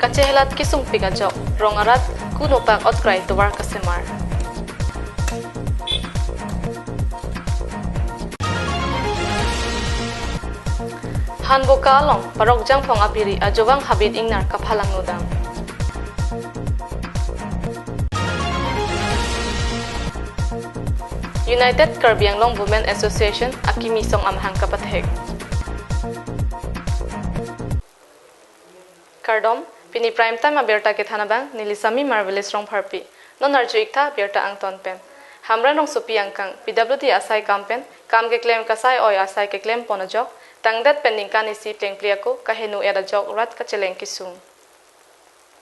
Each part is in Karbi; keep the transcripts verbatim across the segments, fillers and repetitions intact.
Kachehelat kesungpik ajok, rong arat kunopak otkrai tovar kasemar. Hanboka along, Parok Jangphong apiri ajovang habit ingnar kaphalang nodam. United Karbi Anglong Women Association akimi song amahang kapathek. Kardom, pini prime time abirta kethan abang, neli Sami Marvelous Rongpharpi. Non arju-ik tha birta angton pen. Hamren rongsopi angkang, P W D asai kam pen, kam keklem kasai oi asai keklem pon ajok, tangdet pen ningkan isi plengple ako, kaheno-et ajok rat kacheleng kesung.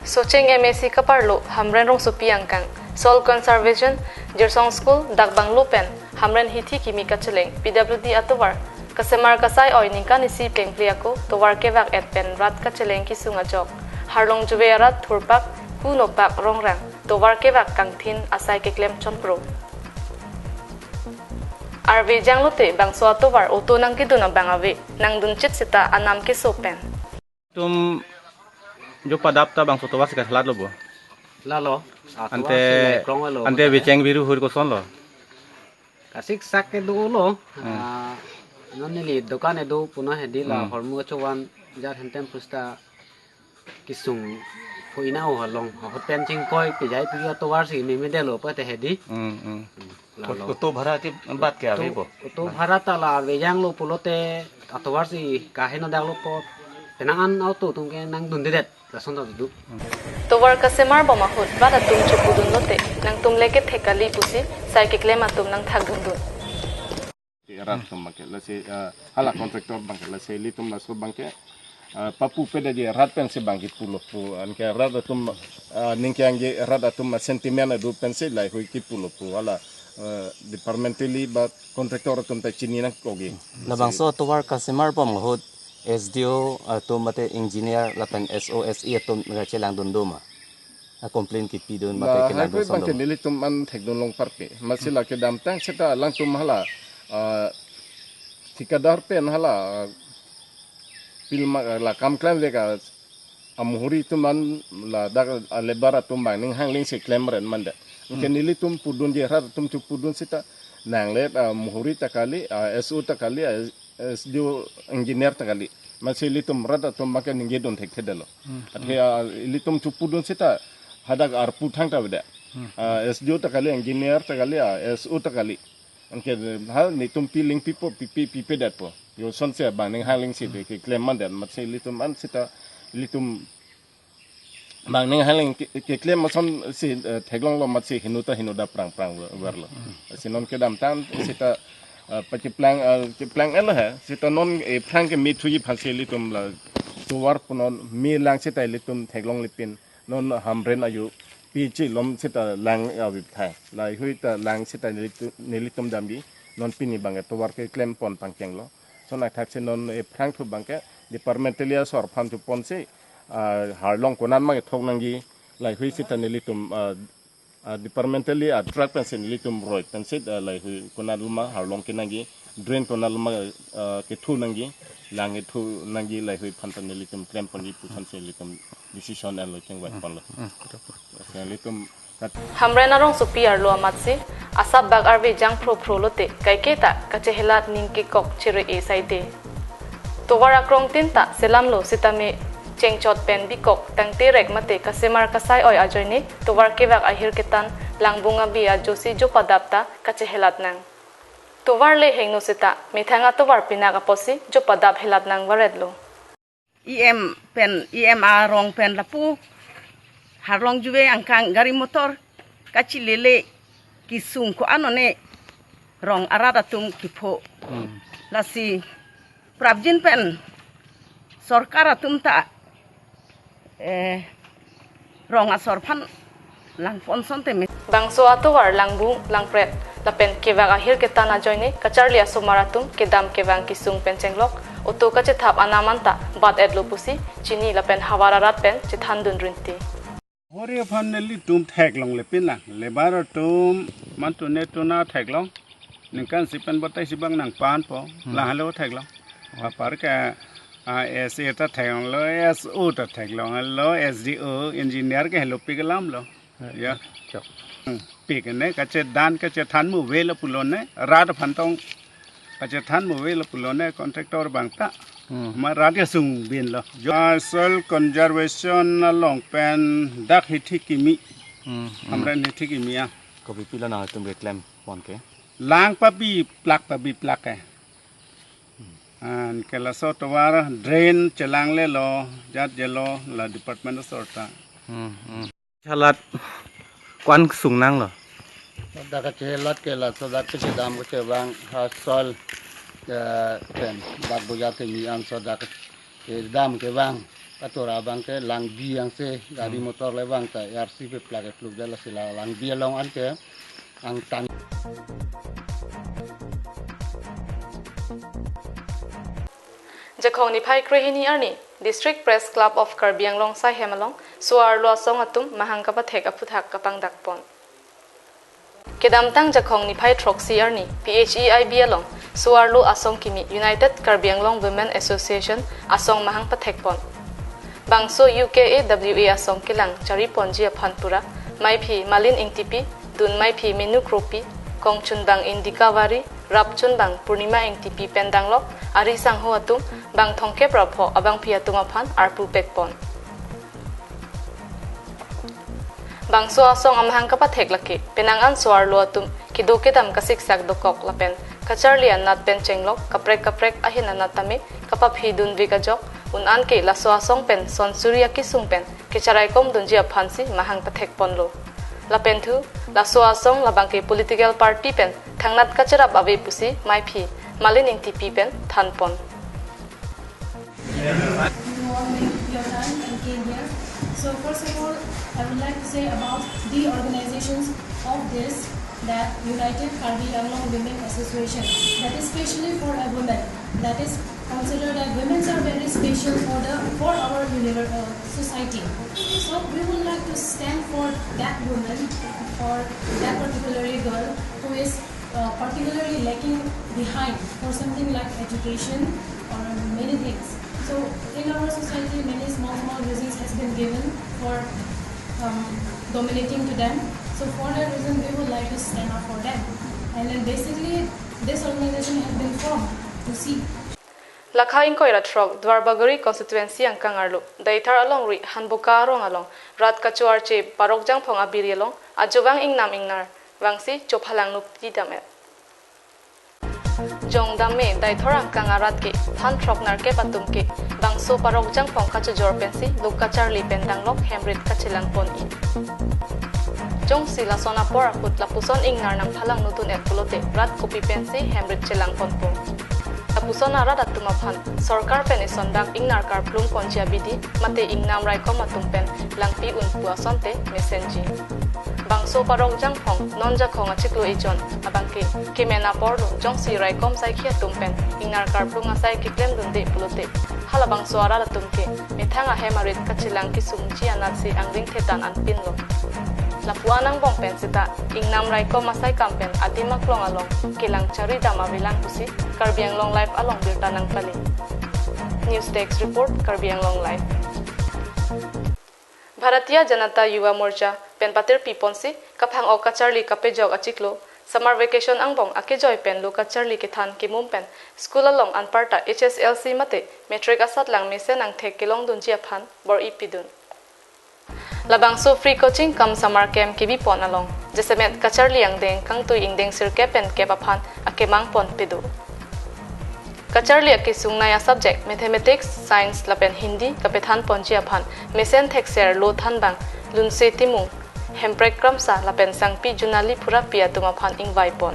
Socheng M A C kaparlo, Hamren rongsopi angkang, Soil Conservation, Jirsong School, Dakbanglo pen, Hamren hithi kimi kacheleng, P W D atovar, kasemar kasai oi ningkan isi plengple ako, tovar kevak-et pen rat kacheleng kesung ajok, Harlong Juve arat thurpak, kunopak rongrang, tovar kevak kangthin asai keklem chonpro. Arve janglote bangso atovar auto nangkedun abang ave, nangdunchit seta anam keso pen. Tum jo padap ta bangso tovar si kachelat lo bo. Lalo, ah, ante, tovar si nai krong lo, ante ante becheng biru hur koson lo. Kasik sak kedo lo. Hmm. Ah, non neli dokan kedo puna hedi la, hmm, hormu chovan jar hentem pusta kesung pho ina o halong. Hoten chingkoi pejai pi atovar si neme delo pate hedi. Hmm, hmm. Hmm. Lalo. Auto bhara ke bat ke ave bo? Auto bhara ta la ave janglo pulote atovar si kaheno daklo po. Penang an auto atum ke nangdundedet. Lason ta do. Tovar kasemar bom ahut rat atum chopudun lote nangtum leke thek kali pusi sai keklem atum nangthak dundun. Rat atum abangke lasi, eh, hala contractor abangke lasi ilitum laso abangke, eh, papu pedetji rat pensi abangke pulo pu. Anke rat atum, eh, ningke angke rat atum sentiment adu pensi laheihui kepulo pu. Hala, eh, departmentally ba contractor atum ta chini nangkokji. Labangso atovar kasemar bom ahut S D O atum mate engineer lapen S O S E atum kachelang dun do ma? A complain kepidun mate la kelang dun hai son abangke do ma? Nelitum an thekdun longparpe. Amatsi la kedamtang seta alangtum hala, ah, thikadar pen hala, ah, pilma, ah, la kam klemvek a, amuhuri atum an ladak a labour atum bang ning hangling si klem ren mande. Anke, hmm, nelitum pudunji rat atum chopudun seta nanglet, ah, muhuri ta kali, ah, S O ta kali, ah, S D O engineer ta kali. Amatsi ilitum rat atum abangke ningjedun thekthedetlo. Hmm. Athe, ah, ilitum chopudun seta hadak arpu thangta avedet. Hmm. Ah, S D O ta kali, engineer ta kali, ah, S O ta kali. Anke ha netum piling pipo, pipi, pipedetpo. Jo sonsi bang ning hangling si de keklem mandet, amatsi ilitum an seta ilitum bang ning hangling ke, keklem ason si, eh, theklonglo amatsi heno ta heno da prang prang ver, verlo. Si non kedamtang seta, eh, pakeplang, eh, keplang-etlo he. Seta non, eh, aphrang kemethuji aphansi ilitum la tovar punon melang seta ilitum theklongle pin. Non Hamren ajo pichi lom seta lang avepthai. Laheihui ta lang seta nelitu-, nelitum damji. Non pini abangke tovar keklem pon pangkenglo. Lason athak si non aphrangthu abangke departmentally asor aphan thuponsi, ah, Harlong konat ma kethok nangji, laheihui seta nelitum, ah, ah, departmentally, ah, truck pensi nelitum roi pensi, ah, laheihui konat loma Harlong kenangji, drain konat loma, ah, kethu nangji, lang kethu nangji, laheihui aphan ta nelitum klem ponji pu asonsi nelitum decision alo chengvai ponlo. Hmm, hmm. Nelitum Hamren arongsopi arlo amatsi, asap bak arve jang phrophro lote, kaiketa kachehelat ning kekok chere-e saide. Tovar akrongtin ta selamlo sitame chengchot pen bikok tangte rek mate kasemar kasai oi ajoine, tovar kevak ahir ketan langbung abi ajosi jo padap ta kachehelat nang. Tovar le hingno seta, methang atovar pinak apotsi jo padap helat nang varetlo. E M pen, E M arong pen lapu Harlong Juve angkang gari motor kachilele kesung ko-an one rong arat atum kepho. Hmm. Lasi prapjin pen sorkar atum ta, eh, rong asor aphan langpon asonte me. Bangso atovar langbung, langpret, lapen kevak ahir ketan ajoine kacharli asomar atum kedam kevang kesung pen chenglok, auto kachethap anam anta bat-etlo pusi chini lapen havar arat pen chethandun rinti. Hori aphan nelitum theklongle pin lang, labour atum mantu ne tuna theklong, ningkan isi pen batai isi bang nangpanpo, hmm, lahelo theklong. Apar ke Ah, S A ta theklonglo, S O ta theklonglo, S D O, engineer ke helo pik alam lo. Ya. Chok. Hmm. Pik ne kachedan kachethan mu velo pulo ne, rat aphan tong kachethan mu velo pulo ne, contractor abang ta. Hmm. Ma rat ke sung bin lo. Jo, ah, soil conservation along pen dak hithi kimi. Hmm, hmm. Hamren hithi kimi ya. Kopi pilo nangtum keklem pon ke? Lang pabi plak pabi plak ke. Anke laso tovar drain chelanglelo, jat jelo la department asor ta. Hmm, hmm. Halat ko-an sung nanglo? Dak kachelat ke laso dak kachedam kachevang ha soil, eh, pen dak boya kimi an so dak kedam kevang. Katora abang ke langbi angse gari, hmm, motor le vang ta R C pe plak ke pluk dala sila langbi along anke angtan. Jakhong niphai krehini arni District Press Club of Karbi Anglong saihem along so-arlo asong atum mahang kapathek aphuthak kapangdak pon. Kedamtang Jakhong niphai throksi arni P H E I B along so-arlo asong kimi United Karbi Anglong Women Association asong mahang pathek pon. Bangso U K A W A asong kelang chari ponji aphan pura maiphi Malin Ingtipi, dun maiphi Menu Kropi, kongchunbang Indika Wari, rapchunbang Purnima Ingtipi pen danglok ari sangho atum bang thomkep ra pho abangpi atum aphan arpu pek pon. Bangso asong amahang kapathek lake penang an so-arlo atum kedo kedam kasiksak dokok lapen kacharli anat pen chenglok kaprek kaprek ahin anat tame kapaphi dunvek ajok un-an ke laso asong pen son suri akesung pen kecharaikom dunji aphansi mahang pathek ponlo. Lapen thu laso asong labang ke political party pen thangnat kacherap ave pusi maiphi Malin Ingtipi pen than pon. You all make your time and came here. So first of all, I would like to say about the organizations of this, that United Karbi Anglong Women Association, that is specially for a woman, that is considered that women are very special for the, for our univer-, uh, society. So we would like to stand for that woman, for that particular girl who is uh, particularly lacking behind for something like education or many things. So in our society, many small, small reasons has been given for, um, dominating to them. So for that reason, we would like to stand up for them. And then basically, this organization has been formed to see. Lakha ingkoi ra throk Duarbagori constituency angkang arlo Deithor alongri Hanboka arong along rat kachoarche Parok Jangphong abiri along ajovang ingnam ingnar vangsi chophalang nupti dam-et. Jongdam me Deithor angkang arat ke phan throk nerkep atum ke bangso Parok Jangphong kachojor pensi lo kacharli pen danglok hemrit kachelang pon-i. Jongsi lason apor aput lapuson ingnar nangphalang nutdun-et pulote rat kopi pensi hemrit chelang ponpo. Lapuson arat atum aphan sorkar pen ison dak ingnar karplung ponji abidi mate ingnam raikom atum pen langpi un pu asonte mesenji. Bangso Parok Jangphong non Jakhong achiklo ejon abang ke kemen apor lo, jongsi raikom saikhi atum pen ingnar karplung asai keklem dunde pulote halabangso arat atum ke methang ahem arit kachelang kesungji anatsi angring thetan anpinlo. Lapu-an angbong pen seta ingnam raikom asai kam pen adim aklong along kelang chari dam avelang pusi Karbi Anglong Live along birta nangpale. News Desk Report, Karbi Anglong Live. Bharatiya Janata Yuva Morcha pen patirpi ponsi kaphang-ok kacharli kapejok achiklo summer vacation angbong akejoi pen lo kacharli kethan kemum pen school along anparta H S L C mate matric asatlang mesen angthek kelongdunji aphan bor-i pidun. Labangso free coaching cum summer camp kebi pon along jasemet kacharli angdeng kangtui ingdeng sirkep pen kep aphan akemang pon pedo. Kacharli akesungnei a-subject Mathematics, Science lapen Hindi kapethan ponji aphan mesen thekser lo thanbang Lunse Timung, Hemprek Kramsa lapen Sangpi Junali Phurapi atum aphan ingvai pon.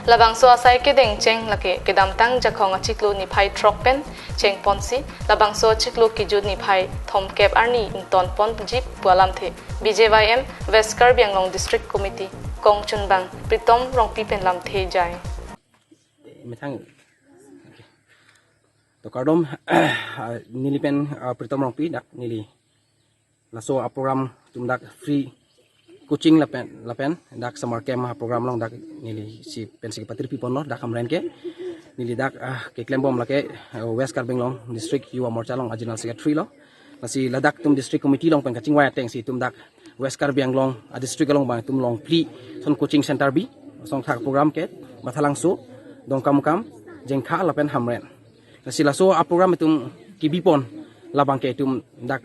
Labangso asai kedeng cheng lake kedamtang Jakhong achiklo niphai throk pen cheng ponsi labangso achiklo kejut niphai thomkep arni ington ponji pu alamthe B J Y M West Karbi Anglong District Committee kongchunbang Pritom Rongpi pen lamthe jai. Methang. To kardom, ah, neli pen, ah, Pritom Rongpi dak neli laso a-program atum dak free coaching lapen, lapen dak summer camp a-program along dak neli si pensi patirpi ponlo dak Hamren ke. Neli dak ah, keklem bom lake, eh, West Karbi Anglong District Yuva Morcha along a General Secretary lo. Lasi ladak itum District Committee along pen kachingvai ateng si itum dak West Karbi Anglong a district along abang itum longphli ason coaching center bi, song thak program ke, Bathalangso, Dongkamukam, Jengkha lapen Hamren. Lasi laso a program itum kebipon, labang ke itum dak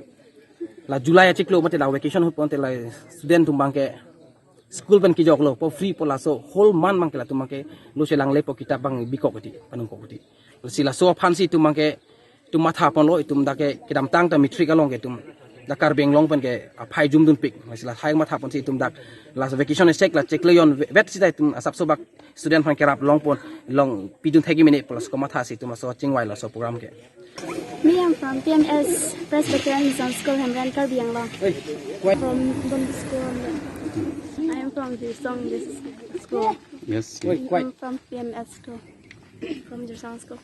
la July achiklo mate la vacation ahut pon te la student atum abang ke school pen kejoklo po free po, laso whole month abang ke latum abang ke lo chelang le po, kitap abang bikok kiti, panung kok kiti. Lasi laso aphan si itum abang ke itum matha ponlo, itum dak ke kedamtang ta matric along ke itum dak Karbi Anglong pen ke aphai jumdunpik. Lasi lahai matha pon si itum dak last vacation check la check le yon vet sita itum asapso bak student aphan kerap longpon, longpidun thekji mene po, laso komatha si itum laso chingvai laso program ke. Me, I'm from P M S Presbyterian Mission School, Hamren, Karbi Anglong. From Don Bosco, Hamren. I am from Jirsong School. Yes. I'm from P M S too. From Jirsong School.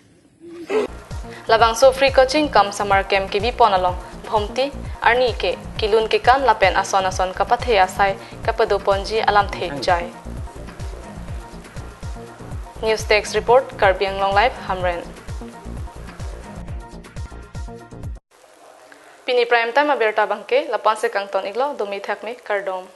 Labangso free coaching cum summer camp kebipon along Bhomti arni ke kelun kekan lapen ason ason kapathe asai kapadoponji alamthe jai. News Desk Report, Karbi Anglong Live, Hamren. Pini prime time abirta abang ke lapu-an si kangton iklo, dome thakme, kardom.